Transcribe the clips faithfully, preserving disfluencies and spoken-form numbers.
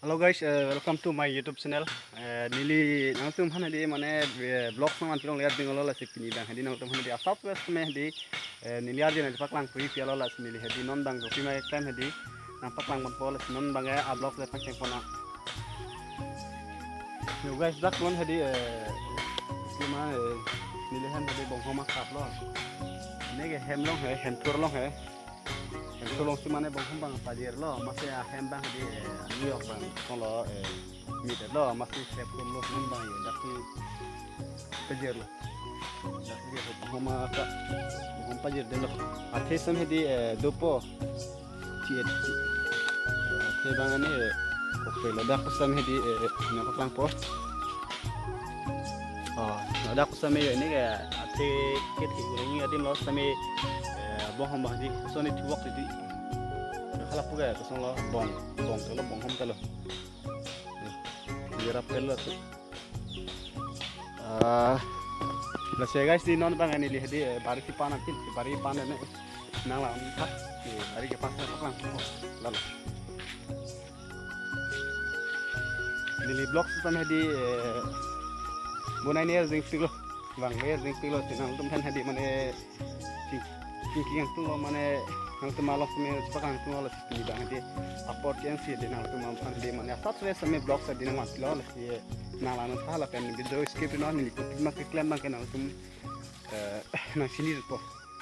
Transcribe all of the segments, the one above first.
Hello guys, uh, welcome to my YouTube channel. Uh, neli nangtum aphan hedi mane, uh, vlog nang anpilong liat ding lo, lasi pini abang hedi nangtum aphan hedi asap wes me hedi, uh, neli arje nangpaklang pui pialo, lasi neli hedi non abang kopi ma time hedi nangpaklang ponpo, lasi non abang, eh, a vlog le paklang pon nang. Yo guys, dak non hedi, uh, kopi ma, uh, neli hem hedi bonghom akap lo. Neke hem along he, hem thur along he. Hem thur alongsi mane bonghom abang pajirlo, amatsi ahem abang hedi, eh, aniyok abang kosonlo, eh, mitlo, amatsi sep thurlo, hem abang yo, daksi pajirlo. Daksi pajirlo, bonghom aka, bonghom pajirdetlo. Athe same hedi, eh, dopo. T H C. Athe abang ani, eh, oke lo, dak same hedi, eh, nangpaklangpo. Oh, ladak same yo neke athe kethe ureng adim lo same, eh, bonghom abang hedi, kosonsi thuvok hedi. Hala pu ke kosonlo bong, bong telo, bonghom telo. Jerap telo tu. Ah, lasi guys, di non abang neli hedi, eh, bari si pan atin, si bari pan ne nanglang tha, eh, bari kepaklangpo, lalo. Neli vlog sitame hedi, eh, bonai ne jingpiklo. Vangve jingpiklo, si nangtum aphan hedi mane jing, jingking tunglo mane nangtum along same chepaklang tunglo, lasi pini abang hedi apor chen si hedi nangtum aphan hedi mane asap same same vlog hedi nangvanpilo, lasi nanglang tha lapen video skip non, neli kopi ma keklem abang ke nangtum, eh, nangchinidetpo.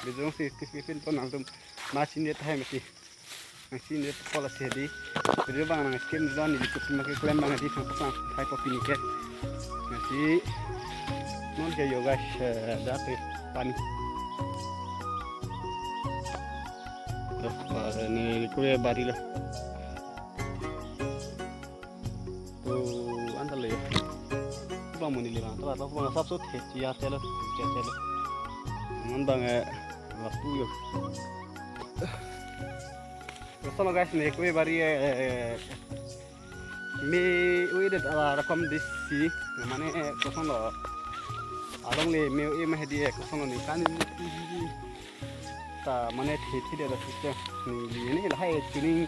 Video si skip skip to nangtum nangchinidet tahai mati. Nangchinidetpo, lasi hedi video abang nang skip non, neli kopi ma keklem abang hedi nangpaklang thai kopi ni ke. Lasi non ke yo guys, eh, dak ke pani. Dak, eh, neli kue bari lo. Tu anta le. Abang mo neli abang, tu abang asap so the, chia telo, chia telo. Non abang, eh, waktu yo. Kosonlo guys, ne kue bari, eh, me-oi det ala rokom disi, mane, eh, kosonlo. Along le me-oi ma hedi, eh, kosonlo ne kan ta mane the the det system. Neli, neli lahai tuning,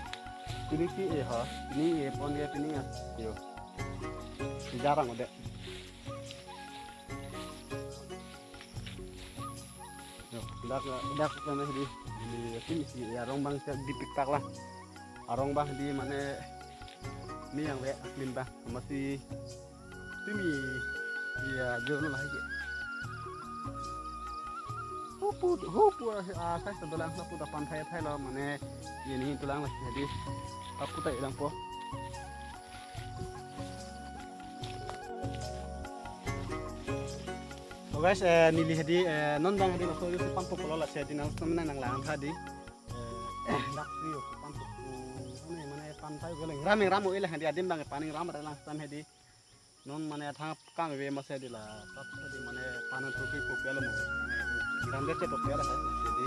tuning si, eh, ha, tuning, eh, pon dia tuning, ah. Yo. Jarang udah. Yo, dak, dak kami hedi. Di tim si, ya, arong abang si dipiktak lah. Arong abang hedi mane ni yang we aklin abang. Amatsi timi, ya, jor lah ke. Hupu, hupu, ah, saya sebelah hupu depan saya, saya lo mane ini tulang lah. Hedi hupu tak hilang po. So guys, eh, neli hedi, eh, non abang hedi laso yo si panpo pulo, lasi hedi nangtum aphan nanglang tha hedi. Eh, dak si yo si panpo pu, mane, mane pan thai galang. Ram ingram-o-e lang hedi, adim abang pan ingram-re lang sitame hedi. Non mane thang kangve amatsi hedi la, sap hedi mane pan thurpi pu pialo mo. Mane ingram det che pu pialo hedi.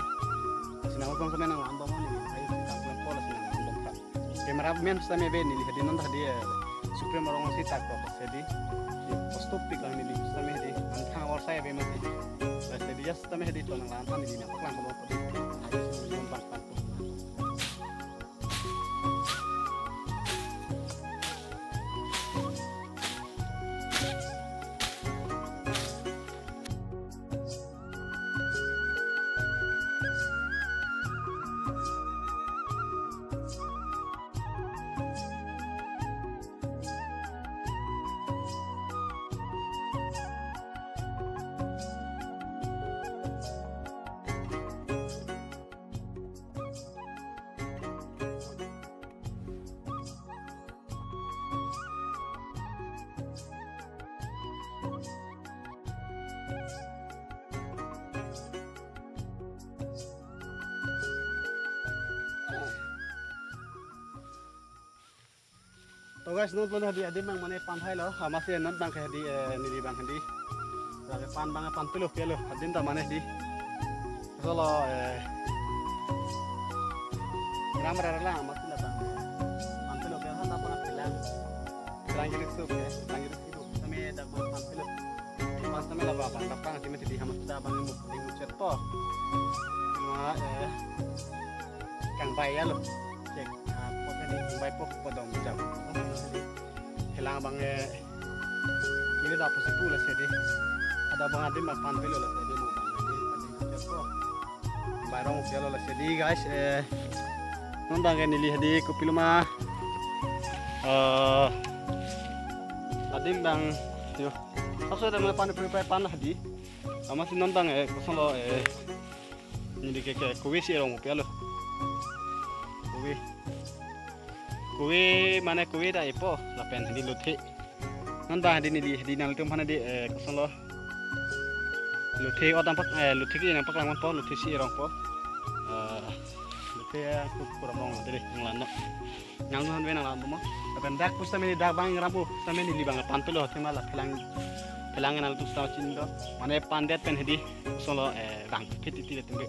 Si nangtum aphan nanglang bom neli, hai kangve pulo si nanglang bom tha. Cameraman sitame ave neli hedi non hedi, eh, Supreme arong si tak ko hedi. Post pik lang neli sitame hedi. Anthang or saya ave mati. Hedi just sitame hedi to nanglang tha neli nangpaklang ko. To guys, non abang hedi adim abang mane pan thailo, amatsi non abang ke hedi, eh, neli abang hedi. Lake pan abang pan pilo pilo, adim ta mane hedi. Solo, eh, ram rara lang, amatsi la abang. Pan pilo pilo, han ta pan pilang. Pilang giri su ke, pilang giri su. Sitame dak abang pan pilo. Pan sitame la abang, abang dak pan sitame hedi amatsi ta abang mu, mu chet po. Cuma, eh, kangbai ya lo. Cek, ah, poten Bai pok podom jam. Phelang abang, eh, ini dak pusi pu lasi di. Ada abang adim abang pan pelo lasi di mo abang adim pan di kerja ko. Bai rong pelo lasi di guys, eh, non abang ke neli hadi kopiloma, eh, adim abang yo. Aso ada mana pan puri pan hadi. Amatsi non abang, eh, kosonlo, eh, neli ke, ke kove si rong pelo. Kove. Kove mane kove ta epo lapen hadi lothe. Non abang hadi neli hadi nanglitum aphan hadi, eh, kosonlo. Lothe o dampak, eh, lothe ke nangpaklang ponpo, lothe si rongpo. Eh, lothe ya kup kuram rong deh nanglang no. Nang non ve nanglang mo. Lapen dak pusitame dak abang rampo, pusitame neli abang pan pelo tema la phelang, phelang nanglitum sita chin do. Mane pan det pen hadi kosonlo, eh, bang phit iti le tumbe.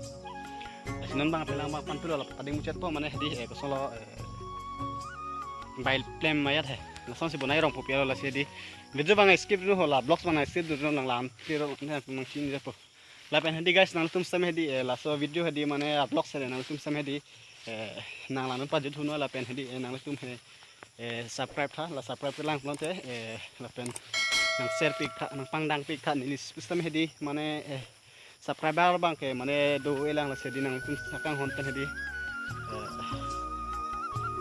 Lasi non abang phelang abang pan pelo la pading muchotpo mane hadi, eh, kosonlo, eh, bai plem mayat he. Lasonsi bonai rongpo pelo lasi di. Video abang skip dun ho la vlogs abang skip dun nanglang tiro nang chin japo. Lapen hadi guys nangtum sitame hadi, eh, laso video hadi mane vlogs hadi nangtum sitame hadi, eh, nanglang pajut huno lapen hadi, eh, nangtum he, eh, subscribe tha la subscribe lang pulote, eh, lapen nang share pik tha nangpangdang pik tha neli pusitame hadi mane, eh, subscriber abang ke mane do-elang lasi di nangtum akanghon pen hadi, eh,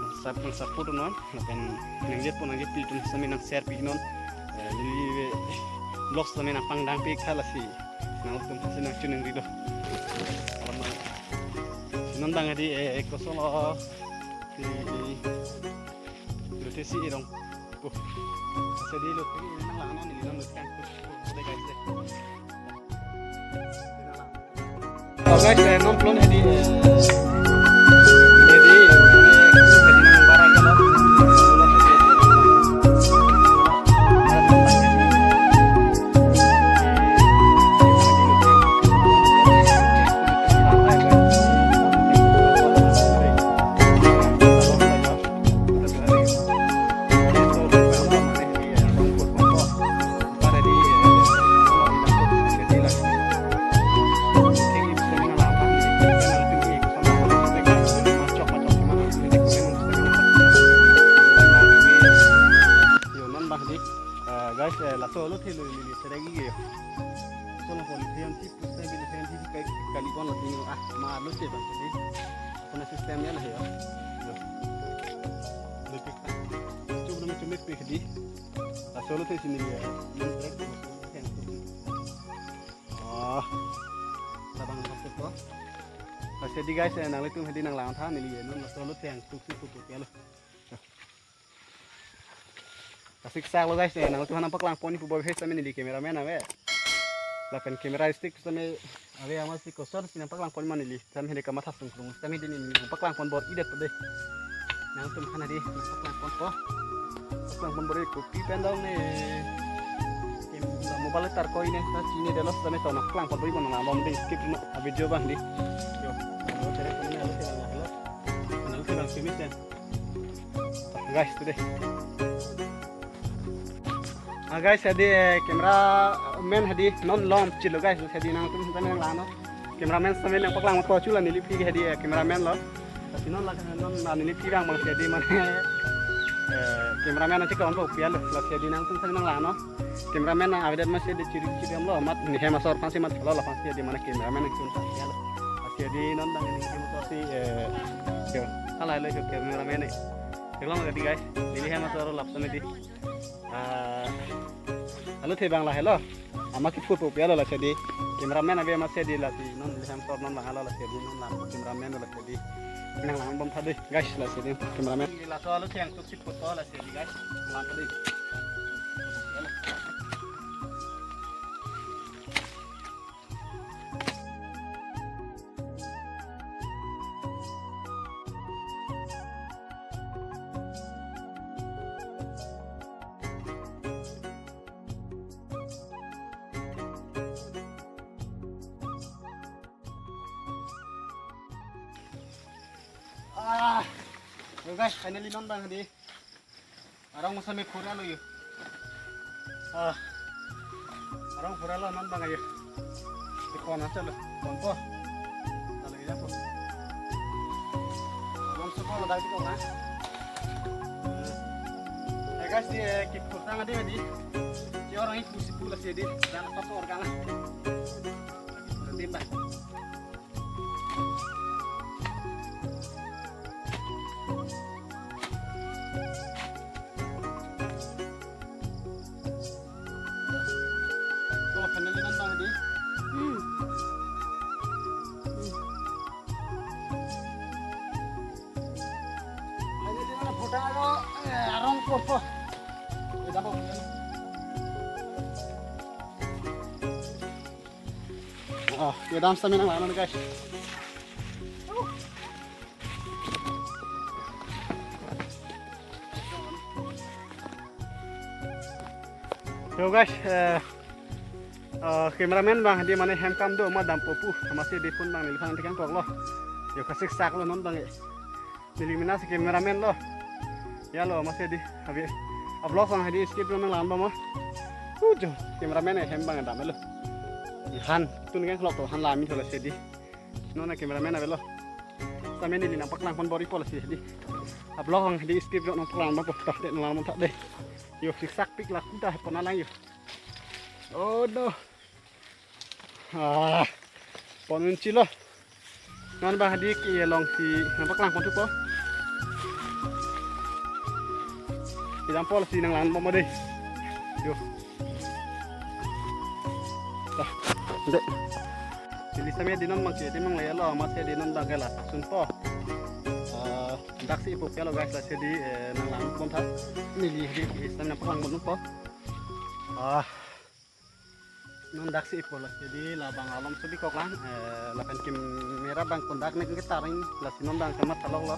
nang sub-, nang support non lapen nangjepo nangjepi atum sitame nang share pi non, eh, neli vlogs sitame nangpangdang pik tha lasi nangtum sitame nang chun nang rido. Non abang hadi, eh, kosonlo si lothe si rongpo. Lasi di lothe nanglang non neli non lothe kan. Deh guys deh. Oh guys, eh, non plon hadi, eh, hadi, eh, hadi nang barang kalau. Yo, non abang di, eh, guys, eh, laso lothe lo ini, ini, seregi yo. Sono pon, pon, pon, pon, pon, pon, kai, kali kon lagi, ah, ma lothe abang di. Kona system ya lah ya. Yo. Lothe kan. Cuma nama cuma pik di. Laso lothe si neli ya. Ini trek. Oh. Labang masuk ko. Lasi di guys, eh, nanglitum hadi nanglang tha neli ya. Non laso lothe yang tuk tuk tuk ya lo. Kasik sak lo guys, eh, nangtum aphan nangpaklang pon pu bo he sitame neli cameraman ave. Lapen camera stick sitame ave amatsi kosonsi nangpaklang pon ma neli. Sitame hadi kamatha sungkrung sitame hadi neli nangpaklang pon bor-idet deh. Nangtum aphan hadi nangpaklang ponpo. Paklang pon bor-i kopi pen dong ne. Mobile tar koi ne, ta chini delo sitame to nangpaklang pon bor-i pon nang bom ding skip no video abang di. Yo. Alo tere kami alo tere alo. Alo tere kami sen. Guys, today. Ah, guys, hadi, eh, camera man hadi non lom chilo, guys, hadi nangtum sitame nanglang no. Cameraman sitame nangpaklang ko chula neli phi hadi, eh, cameraman lo. Lasi non la non la neli phi abang abang hadi mane, eh, cameraman achi kawan ko pia lo. Lasi hadi nangtum sitame nanglang no. Cameraman nang avedet amatsi hadi chiri chiri lo amat ne hem asor aphansi amat lo la aphansi hadi mane cameraman nang chun ta ya lo. Lasi hadi non abang ne hem asor si, eh, yo, hala lo yo cameraman ne. Theklong hadi guys, neli hem asor lap sitame di. Ah, alo the abang lahelo. Amat kiphu pu ya lo lasi hadi. Cameraman ave amatsi hadi lasi non ne hem asor non abang hala lasi hadi non la cameraman lasi hadi. Nanglang bom tha dei guys lasi hadi cameraman. Laso alo the yang tuk si photo lasi hadi guys. Lang tha dei. Ah, yo guys, finally non abang hadi. Arong sitame phura lo yo. Ah. Arong phura lo non abang yo. Di kona chalo. Konpo. Chalo iya po. Arong suko lo dai di kona. Guys, di, eh, kipur tang adi, adi. Si orang ipu si pula si adi. Dan apa tuh orang? Kipur din, bah. Kalau finally nonton adi. Hmm. Hmm. Ayo, di mana photo aro, eh, arong porpo. Kita mau. Oh, kedam sami nanglang, guys. Yo, guys, eh, eh, cameraman abang di mane hem kam do ma dampo pu, amatsi di phone abang neliphan thekang koklo. Yo, kasiksak lo non abang e. Neli mena si cameraman lo. Ya lo, amatsi di. Abi a-vlog abang hedi skip lo nanglang abang ma. Ujo, cameraman e hem abang dam lo. Han, tun kang klok to han lami thola si di. Non a cameraman avelo. Sami neli nangpaklang pon bor-ipo lasi di. A-vlog abang hedi skip lo nangpaklang abang po. Tah de nanglang abang tah de. Yo, siksak pik laku dah pon alang yo. Oh no. Ah, pon unchi lo. Non abang hedi ke alongsi nangpaklang pon thupo. Kedam pol si nanglang abang mo de. Yo. Tah, de. Neli sami di non abang ke, di abang le lo, amatsi di non abang ke la sunpo. Ah, daksi ipo ke lo guys, lasi di, eh, nanglang pon tha. Neli di, di sami nangpaklang pon thupo. Ah. Non daksi ipo lasi di labang alom subi koklang, eh, lapen camera abang kondak nek ke taring lasi non abang kamat talok lo.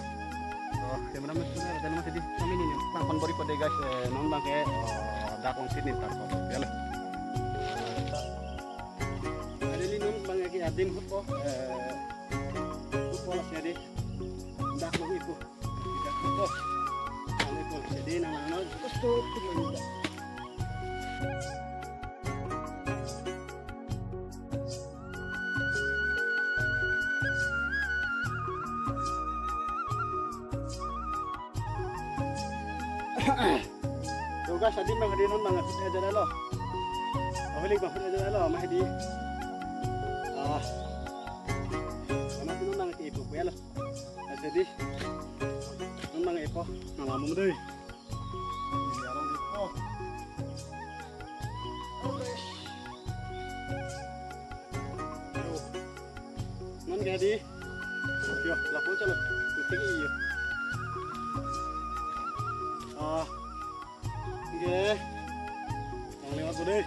Oh, camera man suna dan masih di kami ini nangpaklang pon bor-ipo de guys, eh, non abang ke, oh, dak alongsi ni tar ko ya lo. Ada ni non abang ke adim hutpo, eh, hutpo lasi di dak along ipo. Dak hutpo. Along ipo lasi di nanglang non. Terus tuh, tuh, tuh. Yo guys, adi abang hedi non abang ke aja lo. Ahli abang ke aja lo, ma hedi. Ah. Amat non abang ke ipo ya lo. Aja di. Non abang ipo, nanglang mo de. Ini arong ipo. Yo. Non ke di. Yo, lapu chalo. Tuti yo. Ah. Oke. Nang lewat ko de.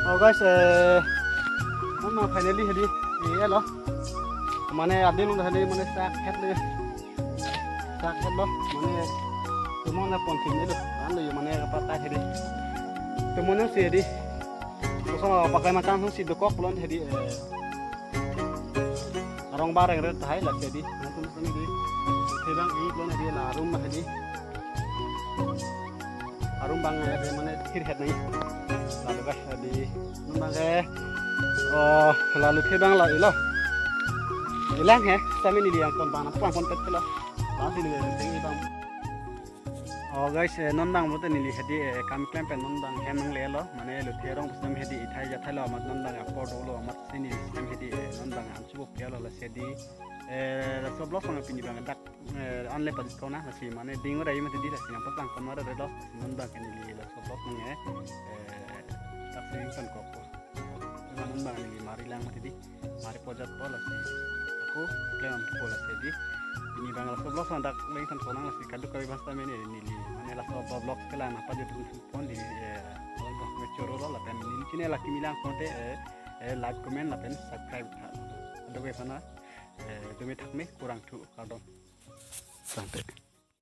Oh guys, eh, non abang finally hedi, eh, lo. Mane adin udah hedi, mane sak het le. Sak het lo, mane tumon na pon pin lo. An lo yo mane apa ta hedi. Tumon na si hedi. Kosong pakai macam si dokok pulote hedi, eh. Arong bareng ret tahai lasi di. Nangtum sami di. Thebang i pulote di la room ma di. Arum abang eh, mane thir het nai. Lalu kah di non abang eh. Oh, lalu thebang la ilo. Ilang he, sami neli yang kon abang, abang kon pet lo. Abang si neli yang tinggi abang. Oh guys, eh, non abang pulote neli hedi, eh, kam klem pen non abang hem nangle lo, mane luthe arong pusam hedi ithai jathai lo amat non abang apor dolo amatsi neli hem hedi, eh, non abang amchup pialo lasi di, eh, laso vlog abang pini abang dak, eh, anle pajut kona lasi mane ding urai mati di lasi nangpaklang pon mare lo lasi non abang ke neli laso vlog abang eh, eh, dak sering son kok. Teman abang neli mari lang mati di. Mari pojat po lasi. Ako klem po lasi di. Pini abang laso vlog abang dak leng san ponang lasi kaduk kami basta mene neli. Mane laso vlog ke lang nangpajut pon di, eh, vlog me choro lo lapen neli channel lake milang ponte, eh, eh, like, comment lapen subscribe tha. Kaduk ke sana, eh, tumi thak me kurang thu kardom. Sampai.